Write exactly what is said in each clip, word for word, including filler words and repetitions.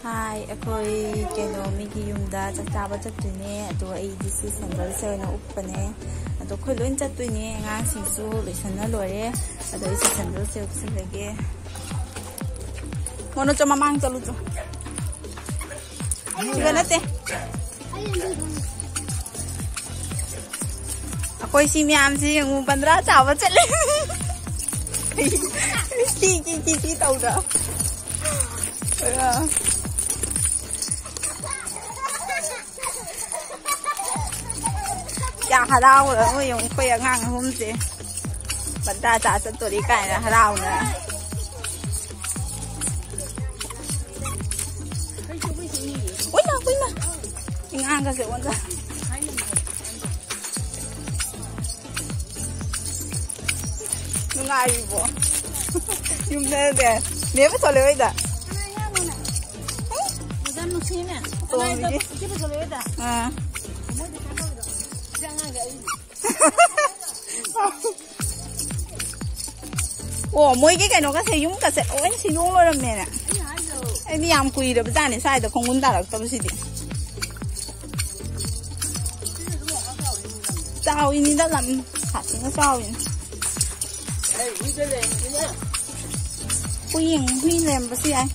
ꯍꯥꯏ, ꯑꯩꯈꯣꯏ ꯀꯩꯅꯣ ꯃꯤꯒꯤ ꯌꯨꯝꯗ ꯆꯥꯛ ꯆꯥꯕ ꯆꯠꯇꯣꯏꯅꯦ꯫ ꯑꯗꯣ ꯑꯩꯗꯤ ꯁꯤ ꯁꯦꯟꯗꯜꯁꯦ ꯑꯣꯏꯅ ꯎꯞꯄꯅꯦ꯫ ꯑꯗꯣ ꯑꯩꯈꯣꯏ ꯂꯣꯏ ꯆꯠꯇꯣꯏꯅꯦ꯫ ꯑꯉꯥꯡꯁꯤꯡꯁꯨ ꯂꯣꯏꯁꯟꯅ ꯂꯣꯏꯔꯦ꯫ ꯑꯗꯣ ꯑꯩꯁꯦ ꯁꯦꯟꯗꯜꯁꯦ ꯎꯞꯁꯜꯂꯒꯦ꯫ ꯃꯣꯅꯣ ꯆꯣ, ꯃꯃꯥꯡ ꯆꯠꯂꯨ ꯆꯣ꯫ ꯁꯤꯒ ꯅꯠꯇꯦ꯫ ꯑꯩꯈꯣꯏ ꯁꯤ ꯃꯌꯥꯝꯁꯤ ꯌꯦꯡꯉꯨ, ꯕꯟꯗ꯭ꯔꯥ ꯆꯥꯕ ꯆꯠꯂꯦ꯫ ꯀꯤ, ꯀꯤ, ꯀꯤ, ꯀꯤ ꯇꯧꯗ꯭ꯔꯣ? ꯀꯌꯥ ꯍꯔꯥꯎꯔ ꯌꯦꯡꯉꯨ, ꯑꯩꯈꯣꯏ ꯑꯉꯥꯡ ꯑꯍꯨꯝꯁꯦ ꯕꯟꯗ꯭ꯔꯥ ꯆꯥ ꯆꯠꯇꯣꯔꯤ ꯀꯥꯏꯅ ꯍꯔꯥꯎꯅ꯫ ꯎꯏꯃ, ꯎꯏꯃ꯫ ꯑꯉꯥꯡꯒꯁꯦ ꯑꯣꯟꯗ꯫ ꯅꯨꯡꯉꯥꯏꯔꯤꯕꯣ? ꯌꯨꯝꯗꯅꯦ꯫ ꯅꯦꯕ ꯊꯣꯂꯦ ꯍꯣꯏꯗ꯫ ꯌꯥꯝ ꯅꯨꯡꯁꯤꯅꯦ꯫ ꯇꯣꯝꯕꯤꯒꯤ꯫ ꯏꯆꯦ ꯄꯨꯊꯣꯂꯦ ꯍꯣꯏꯗ꯫ ꯑꯥ꯫ ꯃꯣꯏꯗꯤ ꯀꯩꯅꯣ ꯇꯧꯔꯤꯗꯣ꯫ ꯏꯆꯦ ꯑꯉꯥꯡꯒꯤ ꯑꯩ꯫ ꯑꯣ, ꯃꯣꯏꯒꯤ ꯀꯩꯅꯣꯒꯁꯦ, ꯌꯨꯝꯒꯁꯦ ꯂꯣꯏꯅ ꯁꯤꯗꯣꯛ ꯂꯣꯏꯔꯝꯃꯦꯅꯦ꯫ ꯑꯩꯗꯤ ꯌꯥꯝ ꯀꯨꯏꯔꯕ ꯖꯥꯠꯅꯦ ꯁ꯭ꯋꯥꯏꯗ ꯈꯣꯡꯒꯨꯟ ꯇꯥꯔꯛꯇꯕꯁꯤꯗꯤ꯫ ꯆꯥꯎꯏꯅꯤꯗ ꯂꯝ ꯁꯥꯊꯤꯅ ꯆꯥꯎꯏꯅꯤ꯫ ꯍꯨꯏ, ꯍꯨꯏ ꯂꯩꯔꯝꯕꯁꯨ ꯌꯥꯏ꯫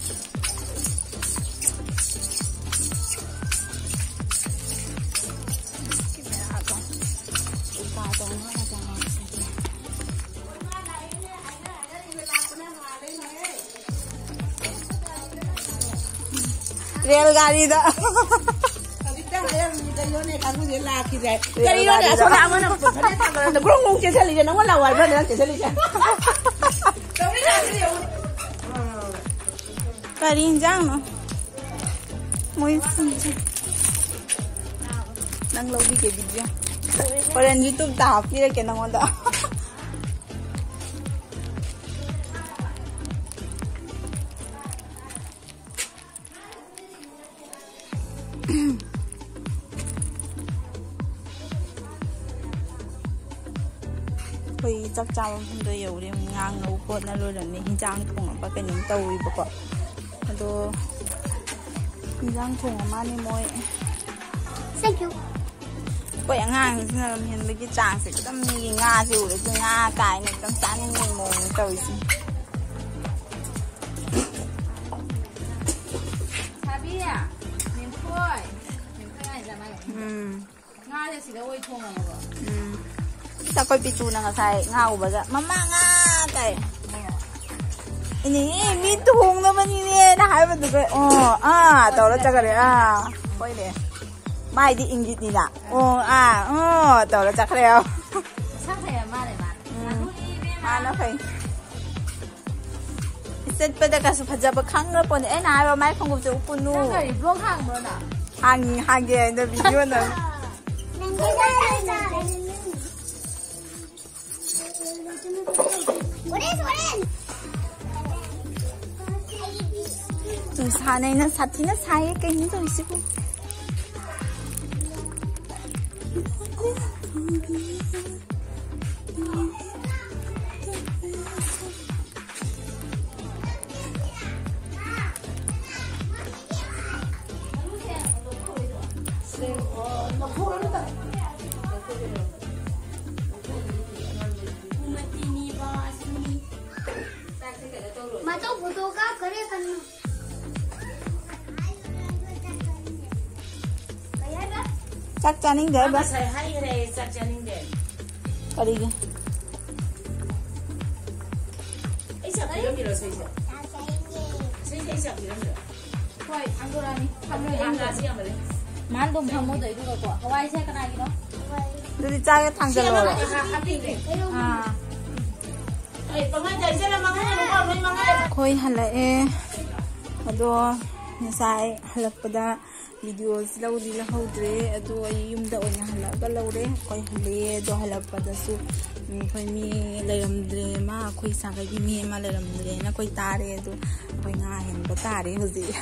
ꯔꯦꯜ ꯒꯥꯔꯤꯗ꯫ ꯍꯧꯖꯤꯛꯇ ꯍꯥꯏꯔꯝꯃꯤꯗ ꯌꯣꯅꯦ ꯀꯥꯡꯕꯨꯁꯦ ꯂꯥꯛꯈꯤꯗ꯭ꯔꯦ꯫ ꯔꯦꯜ ꯀꯔꯤꯅꯣꯅꯦ, ꯒꯥꯔꯤꯗ꯫ ꯑꯁꯣꯝꯗ ꯑꯃꯅ ꯐꯅꯦꯛ ꯊꯥꯡꯒꯠꯂꯛꯄꯗ ꯒ꯭ꯔꯨꯡ ꯒ꯭ꯔꯨꯡ ꯆꯦꯟꯁꯤꯜꯂꯤꯁꯦ? ꯅꯪꯉꯣꯟ ꯂꯥꯛꯑꯣ ꯍꯥꯏꯕ꯭ꯔꯅꯦ ꯅꯪ ꯆꯦꯟꯁꯤꯜꯂꯤꯁꯦ? ꯀꯔꯤ ꯏꯟꯖꯥꯡꯅꯣ? ꯃꯣꯏ ꯁꯤꯡꯖꯨ꯫ ꯅꯪ ꯂꯧꯕꯤꯒꯦ ꯚꯤꯗꯤꯑꯣ꯫ ꯍꯣꯔꯦꯟ ꯌꯨꯇ꯭ꯌꯨꯕꯇ ꯍꯥꯞꯄꯤꯔꯛꯀꯦ ꯅꯪꯉꯣꯟꯗ꯫ ꯑꯩꯈꯣꯏ ꯆꯥꯛ ꯆꯥꯕ ꯃꯐꯝꯗ ꯌꯧꯔꯦ꯫ ꯉꯥꯡꯅꯕ ꯈꯣꯠꯅ ꯂꯣꯏꯔꯝꯃꯦ꯫ ꯍꯤꯟꯖꯥꯡ ꯊꯣꯡꯅꯕ ꯀꯩꯅꯣꯝ ꯇꯧꯔꯤꯕꯀꯣ꯫ ꯑꯗꯣ ꯏꯟꯖꯥꯡ ꯊꯣꯡꯉ ꯃꯥꯅꯤ ꯃꯣꯏ꯫ Thank you. ꯑꯩꯈꯣꯏ ꯑꯉꯥꯡꯁꯤꯅ ꯂꯝꯍꯦꯟꯕꯒꯤ ꯆꯥꯡꯁꯦ ꯈꯤꯇꯪ, ꯃꯤꯒꯤ ꯉꯥꯁꯦ ꯎꯔꯁꯨ ꯉꯥ ꯀꯥꯏꯅ ꯈꯤꯇꯪ ꯆꯥꯅꯤꯡꯕꯒꯤ ꯃꯑꯣꯡꯗ ꯇꯧꯔꯤꯁꯦ꯫ ꯁꯥꯕꯤ, ꯅꯦꯝꯊꯣꯏ, ꯅꯦꯝꯊꯣꯏ ꯍꯥꯏꯗ꯭ꯔꯥ ꯃꯥꯏ? ꯎꯝ꯫ ꯉꯥꯁꯦ ꯁꯤꯗ ꯑꯣꯏ ꯊꯣꯡꯉꯦꯕꯀꯣ꯫ ꯎꯝ꯫ ꯑꯁ, ꯑꯩꯈꯣꯏ ꯄꯤꯇꯨꯅ ꯉꯁꯥꯏ ꯉꯥ ꯎꯕꯗ, "ꯃꯃꯥ, ꯉꯥ!" ꯇꯥꯏ꯫ "ꯏꯅꯦ, ꯃꯤ ꯊꯣꯡꯅꯕꯅꯤꯅꯦꯅ" ꯍꯥꯏꯕꯗꯨꯒ, "ꯑꯣ, ꯑꯥ" ꯇꯧꯔ ꯆꯠꯈ꯭ꯔꯦ꯫ ꯑꯥ, ꯍꯣꯏꯅꯦ꯫ ꯃꯥꯏꯗꯤ ꯏꯪꯒꯤꯠꯅꯤꯅ꯫ "ꯑꯣ, ꯑꯥ, ꯑꯣ" ꯇꯧꯔ ꯆꯠꯈ꯭ꯔꯦ꯫ ꯃꯁꯛ ꯐꯩ ꯃꯥꯅꯦ, ꯃꯥꯅꯦ꯫ ꯎꯝ꯫ ꯃꯥꯅ ꯐꯩ꯫ ꯆꯠꯄꯗ ꯀꯩꯁꯨ ꯐꯖꯕ ꯈꯪꯗ꯭ꯔ ꯄꯣꯠꯅꯤ꯫ ꯑꯩꯅ ꯍꯥꯏꯕ, "ꯃꯥꯏ ꯈꯣꯡꯎꯞꯁꯦ ꯎꯞꯄꯨꯅꯨ"꯫ ꯅꯪ ꯀꯔꯤ vlog ꯍꯥꯡꯕ꯭ꯔꯣ ꯅꯪ? ꯍꯥꯡꯉꯤ, ꯍꯥꯡꯒꯦ ꯍꯥꯏꯅ video ꯅꯝ-꯫ ꯅꯨꯡꯁꯥꯅꯦꯅ ꯁꯥꯊꯤꯅ ꯁꯥꯏꯌꯦ, ꯀꯩꯅꯣ ꯇꯧꯔꯤꯁꯤꯕꯨ? ꯃꯥꯆꯧ photo ꯀꯥꯞꯈꯔꯦ ꯀꯟꯅ꯫ ꯀꯩ ꯍꯥꯏꯕ? ꯆꯥꯛ ꯆꯥꯅꯤꯡꯗꯦ ꯍꯥꯏꯕ? ꯉꯁꯥꯏ ꯍꯥꯏꯈ꯭ꯔꯦ ꯑꯩ ꯆꯥꯛ ꯆꯥꯅꯤꯡꯗꯦ꯫ ꯀꯔꯤꯒꯤ? ꯑꯩ ꯆꯥꯛ ꯄꯤꯔꯝꯃꯤꯔꯣ ꯁꯤꯁꯦ? ꯁꯤꯁꯦ ꯑꯩ ꯆꯥꯛ ꯄꯤꯔꯝꯃꯤꯔꯣ? ꯍꯣꯏ, ꯊꯥꯡꯗꯣꯔꯛꯑꯅꯤ꯫ ꯊꯝꯃꯣ, ꯑꯩ ꯊꯥꯡꯗꯣꯔꯛꯑꯅꯤ꯫ ꯉꯥꯁꯤ ꯌꯥꯝꯃꯜꯂꯦ꯫ ꯃꯥꯅ ꯑꯗꯨꯝ ꯊꯝꯃꯣꯗꯣ, ꯑꯗꯨꯒꯀꯣ꯫ ꯍꯋꯥꯏꯁꯦ ꯀꯅꯥꯒꯤꯅꯣ? ꯑꯗꯨꯗꯤ ꯆꯥꯒ ꯊꯥꯡꯖꯜꯂꯣꯔꯣ? ꯁꯤ ꯑꯃ ꯍꯥꯞꯄꯤꯒꯦ꯫ ꯑꯥ꯫ ꯑꯩ ꯄꯪꯍꯥꯏꯗ ꯍꯥꯏꯖꯜꯂ ꯃꯥꯡꯍꯜꯂꯅꯨꯀꯣ, ꯂꯣꯏ ꯃꯥꯡꯍꯜꯂꯦ꯫ ꯑꯩꯈꯣꯏ ꯍꯜꯂꯛꯑꯦ꯫ ꯑꯗꯣ ꯉꯁꯥꯏ ꯍꯜꯂꯛꯄꯗ videoꯁꯤ ꯂꯧꯗꯤ ꯂꯧꯍꯧꯗ꯭ꯔꯦ꯫ ꯑꯗꯣ ꯑꯩ ꯌꯨꯝꯗ ꯑꯣꯏꯅ ꯍꯜꯂꯛꯑꯒ ꯂꯧꯔꯦ꯫ ꯑꯩꯈꯣꯏ ꯍꯜꯂꯛꯑꯦ꯫ ꯑꯗꯣ ꯍꯜꯂꯛꯄꯗꯁꯨ, ꯎꯝ, ꯑꯩꯈꯣꯏ ꯃꯤ ꯂꯩꯔꯝꯗ꯭ꯔꯦ꯫ ꯃꯥ ꯑꯩꯈꯣꯏ ꯁꯥꯒꯩꯒꯤ ꯃꯤ ꯑꯃ ꯂꯩꯔꯝꯗ꯭ꯔꯦꯅ ꯑꯩꯈꯣꯏ ꯇꯥꯔꯦ꯫ ꯑꯗꯣ ꯑꯩꯈꯣꯏ ꯉꯥ ꯍꯦꯟꯕ ꯇꯥꯔꯦ ꯍꯧꯖꯤꯛ꯫